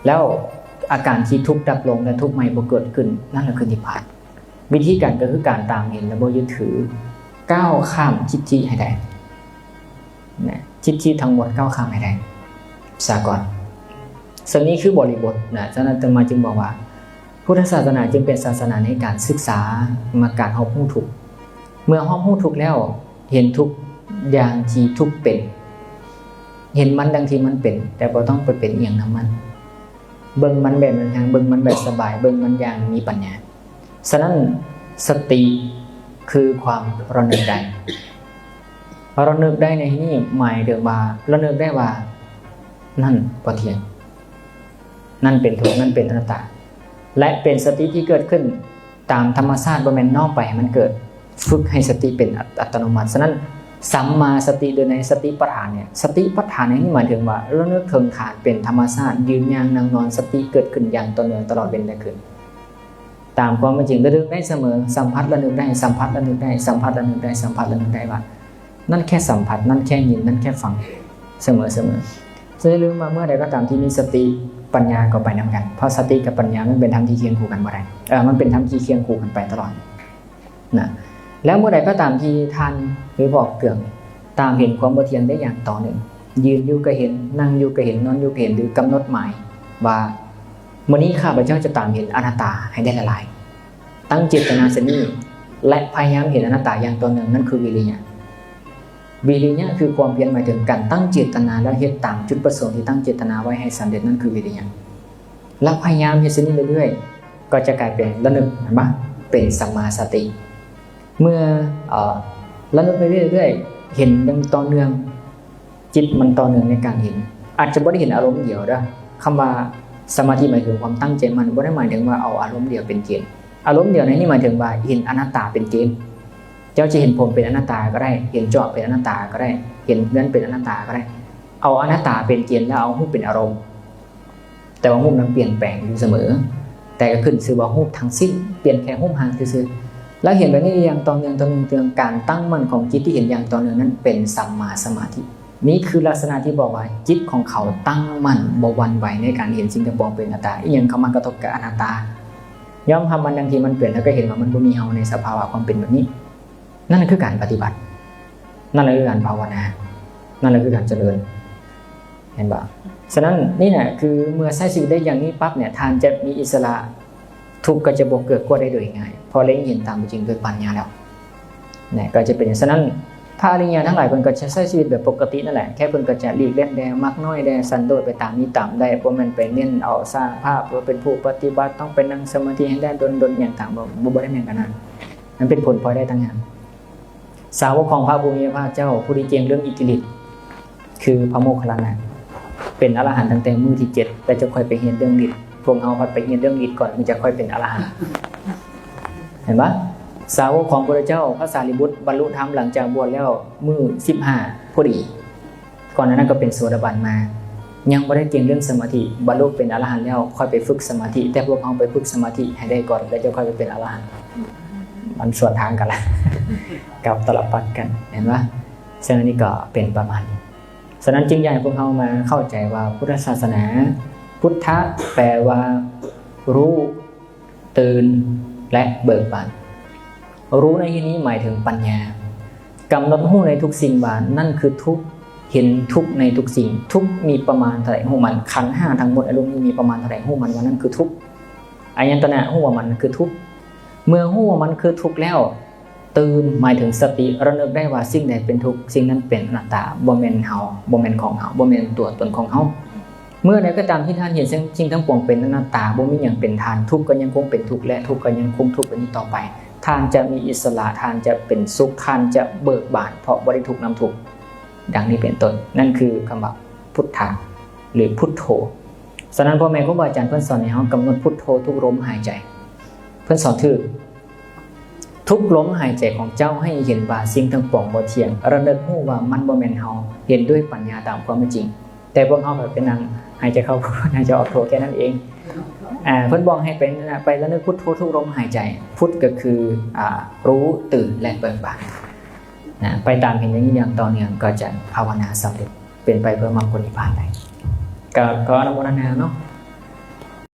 ແລ້ວອາການທີ່ທຸກດັບລົງ ແລະ ທຸກໃໝ່ບໍ່ເກີດຂຶ້ນ ນັ້ນລະຄືນິບພານ. ວິທີການກໍຄືການຕາມເຫັນ ແລະ ບໍ່ຍຶດຖື, ກ້າວຂ້າມທິດຖິໃຫ້ໄດ້ນະ, ທິດຖິທັງໝົດກ້າວຂ້າມໃຫ້ໄດ້ສາກ່ອນ. ເຊິ່ງນີ້ຄືບໍລິບົດນະ, ສະນັ້ນອາດຕະມາຈຶ່ງບອກວ່າ ພຸດທະສາສະໜາຈຶ່ງເປັນສາສະໜາໃນການສຶກສາ, ມາການຮອບຮູ້ທຸກ. ເມື່ອຮອບຮູ້ທຸກແລ້ວ, ເຫັນທຸກຢ່າງທີ່ທຸກເປັນ, ເຫັນມັນດັ່ງທີ່ມັນເປັນ, ແຕ່ບໍ່ຕ້ອງໄປເປັນອີ່ຫຍັງນຳມັນ. ເບິ່ງມັນແບບເປັນທາງ, ເບິ່ງມັນແບບສະບາຍ, ເບິ່ງມັນຢ່າງມີປັນຍາ. ສະນັ້ນ, ສະຕິຄືຄວາມລະນຶກໄດ້. ລະນຶກໄດ້ໃນທີ່ນີ້ໝາຍເຖິງວ່າ, ລະນຶກໄດ້ວ່າ ນັ້ນບໍ່ທ່ຽງ, ນັ້ນເປັນທຸກ, ນັ້ນເປັນອະນັດຕາ ແລະ ເປັນສະຕິທີ່ເກີດຂຶ້ນຕາມທຳມະຊາດ, ບໍ່ແມ່ນນ້ອມໄປໃຫ້ມັນເກີດ. ຝຶກໃຫ້ສະຕິເປັນອັດ ອັດຕະໂນມັດ. ສະນັ້ນ ສຳມາສະຕິ ຫຼື ໃນສະຕິປັດຖານເນຍ, ສະຕິປັດຖານໃນທີ່ນີ້ໝາຍເຖິງວ່າ ລະນຶກເຖິງຖານເປັນທຳມະຊາດ, ຢືນ, ຍ່າງ, ນັ່ງ, ນອນ, ສະຕິເກີດຂຶ້ນຢ່າງຕໍ່ເນື່ອງຕະຫຼອດເວັນແລະຄືນ. ຕາມຄວາມເປັນຈິງ ລະນຶກໄດ້ສະເໝີ, ສຳຜັດລະນຶກໄດ້, ສຳຜັດລະນຶກໄດ້, ສຳຜັດລະນຶກໄດ້, ສຳຜັດລະນຶກໄດ້ວ່າ ນັ້ນແຄ່ສຳຜັດ, ນັ້ນແຄ່ຍິນ, ນັ້ນແຄ່ຟັງ, ສະເໝີ, ສະເໝີ. ຢ່າລືມວ່າເມື່ອໃດກໍຕາມທີ່ມີສະຕິ, ປັນຍາກໍໄປນຳກັນ, ເພາະສະຕິກັບປັນຍາມັນເປັນທຳທີ່ຄຽງຄູ່ກັນບໍ່ໄດ້. ເອີ, ມັນເປັນທຳທີ່ຄຽງຄູ່ກັນໄປຕະຫຼອດນະ. ແລ້ວເມື່ອໃດກໍຕາມທີ່ທ່ານ ຫຼື ພໍ່ເກືອງ ຕາມເຫັນຄວາມບໍ່ທ່ຽງໄດ້ຢ່າງຕໍ່ເນື່ອງ, ຢືນຢູ່ກໍເຫັນ, ນັ່ງຢູ່ກໍເຫັນ, ນອນຢູ່ກໍເຫັນ, ຫຼື ກຳນົດໝາຍວ່າ ມື້ນີ້ຂ້າພະເຈົ້າຈະຕາມເຫັນອະນັດຕາໃຫ້ໄດ້ຫຼາຍໆ, ຕັ້ງເຈດຕະນາເຊັ່ນນີ້ ແລະ ພະຍາຍາມເຫັນອະນັດຕາຢ່າງຕໍ່ເນື່ອງ, ນັ້ນຄືວິລິຍະ. ວິລິຍະຄືຄວາມພຽນ, ໝາຍເຖິງການຕັ້ງເຈດຕະນາ ແລ້ວເຮັດຕາມຈຸດປະສົງທີ່ຕັ້ງເຈດຕະນາໄວ້ໃຫ້ສຳເລັດ, ນັ້ນຄືວິລິຍະ. ແລ້ວພະຍາຍາມເຮັດເຊັ່ນນີ້ເລື້ອຍໆ ກໍຈະກາຍເປັນລະນຶກ, ເຫັນບໍ່? ເປັນສຳມາສະຕິ. ເມື່ອ, ເອີ, ລະນຶກໄປເລື້ອຍໆ, ເຫັນຢ່າງຕໍ່ເນື່ອງ, ຈິດມັນຕໍ່ເນື່ອງໃນການເຫັນ, ອາດຈະບໍ່ໄດ້ເຫັນອາລົມດຽວເດີ້. ຄຳວ່າສະມາທິໝາຍເຖິງຄວາມຕັ້ງໃຈໝັ້ນ, ບໍ່ໄດ້ໝາຍເຖິງວ່າເອົາອາລົມດຽວເປັນເກນ. ອາລົມດຽວໃນນີ້ໝາຍເຖິງວ່າເຫັນອະນັດຕາເປັນເກນ. ເຈົ້າຈະເຫັນຜົມເປັນອະນັດຕາກໍໄດ້, ເຫັນຈອກເປັນອະນັດຕາກໍໄດ້, ເຫັນເຮືອນເປັນອະນັດຕາກໍໄດ້. ເອົາອະນັດຕາເປັນເກນ ແລ້ວເອົາຮູບເປັນອາລົມ. ແຕ່ວ່າຮູບນັ້ນປ່ຽນແປງຢູ່ສະເໝີ, ແຕ່ກໍຂຶ້ນຊື່ວ່າຮູບທັງສິ້ນ, ປ່ຽນແຄ່ຮູບຮ່າງຊື່ໆ. ແລ້ວເຫັນແບບນີ້ຢ່າງຕໍ່ເນື່ອງ, ຕໍ່ເນື່ອງ, ຕໍ່ເນື່ອງ, ການຕັ້ງໝັ້ນຂອງຈິດທີ່ເຫັນຢ່າງຕໍ່ເນື່ອງນັ້ນເປັນສຳມາສະມາທິ. ນີ້ຄືລັກສະນະທີ່ບອກວ່າຈິດຂອງເຂົາຕັ້ງໝັ້ນ, ບໍ່ຫວັ່ນໄຫວໃນການເຫັນສິ່ງທັງປວງເປັນອະນັດຕາ. ອີ່ຫຍັງເຂົ້າມາກະທົບກໍອະນັດຕາ. ຍອມຮັບມັນດັ່ງທີ່ມັນເປັນ, ແລ້ວກໍເຫັນວ່າມັນບໍ່ມີເຮົາໃນສະພາວະຄວາມເປັນແບບນີ້. ນັ້ນຄືການປະຕິບັດ, ນັ້ນຄືການພາວະນາ, ນັ້ນຄືການຈະເລີນ, ເຫັນບໍ່? ສະນັ້ນນີ້ນະ ຄືເມື່ອໃຊ້ຊີວິດໄດ້ຢ່າງນີ້ປັບເນຍ, ທ່ານຈະມີອິດສະຫຼະ, ທຸກກໍຈະບໍ່ເກີດຂຶ້ນໄດ້ໂດຍງ່າຍ, ເພາະເລັງເຫັນຕາມເປັນຈິງໂດຍປັນຍາແລ້ວນະ, ກໍຈະເປັນ. ສະນັ້ນ ພະອະລິຍະທັງຫຼາຍເພິ່ນກໍຈະໃຊ້ຊີວິດແບບປົກກະຕິນັ້ນແຫຼະ, ແຄ່ເພິ່ນກໍຈະຫຼີກເວັ້ນແດ່, ມັກນ້ອຍແດ່, ສັນໂດດໄປຕາມມີຕາມໄດ້, ບໍ່ແມ່ນໄປເນັ້ນເອົາສະພາບວ່າເປັນຜູ້ປະຕິບັດ, ຕ້ອງໄປນັ່ງສະມາທິໃຫ້ໄດ້ດົນໆ ຫຍັງຕ່າງ, ບໍ່, ບໍ່ໄດ້ແມ່ນຂະໜາດນັ້ນ. ມັນເປັນຜົນພອຍໄດ້ຕ່າງຫາກ. ສາວົກຂອງພະຜູ້ມີພະພາກເຈົ້າ ຜູ້ທີ່ກ່ຽງເລື່ອງອິດທິລິດ ຄືພະໂມກຄັນລານະ ເປັນອະລະຫັນຕັ້ງແຕ່ມື້ທີເຈັດ ແລ້ວຈະຄ່ອຍໄປຮຽນເລື່ອງລິດ. ພວກເຮົາພັດໄປຮຽນເລື່ອງລິດກ່ອນ ຈຶ່ງຈະຄ່ອຍເປັນອະລະຫັນ. ເຫັນບໍ່? ສາວົກຂອງພະພຸດທະເຈົ້າ ພະສາລີບຸດ ບັນລຸທຳຫຼັງຈາກບວດແລ້ວມື້ສິບຫ້າພໍດີ. ກ່ອນໜ້ານັ້ນກໍເປັນໂສດາບັນມາ, ຍັງບໍ່ໄດ້ເກັ່ງເລື່ອງສະມາທິ, ບັນລຸເປັນອະລະຫັນແລ້ວ ຄ່ອຍໄປຝຶກສະມາທິ, ແຕ່ພວກເຮົາໄປຝຶກສະມາທິໃຫ້ໄດ້ກ່ອນ ແລ້ວຈະຄ່ອຍໄປເປັນອະລະຫັນ. ມັນສວນທາງກັນລະ, ກັບຕະລະປັດກັນ, ເຫັນບໍ່? ເຊິ່ງອັນນີ້ກໍເປັນປະມານນີ້. ສະນັ້ນຈຶ່ງຢາກໃຫ້ພວກເຮົາມາເຂົ້າໃຈວ່າ ພຸດທະສາສະໜາ, ພຸດທະແປວ່າ ຮູ້, ຕື່ນ ແລະ ເບີກບານ. ຮູ້ໃນທີ່ນີ້ໝາຍເຖິງປັນຍາ, ກຳນົດຮູ້ໃນທຸກສິ່ງວ່ານັ້ນຄືທຸກ, ເຫັນທຸກໃນທຸກສິ່ງ, ທຸກມີປະມານເທົ່າໃດຮູ້ມັນ, ຂັນຫ້າທັງໝົດໃນໂລກນີ້ມີປະມານເທົ່າໃດຮູ້ມັນວ່ານັ້ນຄືທຸກ, ອາຍະຕະນະຮູ້ວ່າມັນຄືທຸກ. ເມື່ອຮູ້ວ່າມັນຄືທຸກແລ້ວ, ຕື່ນ ໝາຍເຖິງສະຕິ ລະນຶກໄດ້ວ່າສິ່ງໃດເປັນທຸກ, ສິ່ງນັ້ນເປັນອະນັດຕາ, ບໍ່ແມ່ນເຮົາ, ບໍ່ແມ່ນຂອງເຮົາ, ບໍ່ແມ່ນຕົວຕົນຂອງເຮົາ. ເມື່ອໃດກໍຕາມທີ່ທ່ານເຫັນສິ່ງ, ສິ່ງທັງປວງເປັນອະນັດຕາ, ບໍ່ມີຫຍັງເປັນທ່ານ, ທຸກກໍຍັງຄົງເປັນທຸກ ແລະ ທຸກກໍຍັງຄົງທຸກແບບນີ້ຕໍ່ໄປ. ທ່ານຈະມີອິດສະຫຼະ, ທ່ານຈະເປັນສຸກ, ທ່ານຈະເບີກບານ ເພາະບໍ່ໄດ້ທຸກນຳທຸກ, ດັ່ງນີ້ເປັນຕົ້ນ. ນັ້ນຄືຄຳວ່າພຸດທະ ຫຼື ພຸດໂທ. ສະນັ້ນ ພໍ່ແມ່ຄູບາອາຈານເພິ່ນສອນໃຫ້ເຮົາກຳນົດພຸດໂທທຸກລົມຫາຍໃຈ. ເພິ່ນສອນຖືກ. ທຸກລົມຫາຍໃຈຂອງເຈົ້າໃຫ້ເຫັນວ່າສິ່ງທັງປວງບໍ່ທ່ຽງ, ລະນຶກຮູ້ວ່າມັນບໍ່ແມ່ນເຮົາ, ເຫັນດ້ວຍປັນຍາຕາມຄວາມເປັນຈິງ. ແຕ່ພວກເຮົາໄປນັ່ງຫາຍໃຈເຂົ້າໂທ, ຫາຍໃຈອອກໂທແຄ່ນັ້ນເອງ. ອາ, ເພິ່ນບອກໃຫ້ໄປ, ໄປລະນຶກພຸດໂທທຸກລົມຫາຍໃຈ. ພຸດກໍຄື ອາ, ຮູ້, ຕື່ນ ແລະ ເບີກບານ. ນະ, ໄປຕາມເຫັນຢ່າງນີ້ຢ່າງຕໍ່ເນື່ອງ ກໍຈະພາວະນາສຳເລັດ, ເປັນໄປເພື່ອມັກຜົນນິບພານໄດ້. ກໍຂໍອະນຸໂມທະນາເນາະ.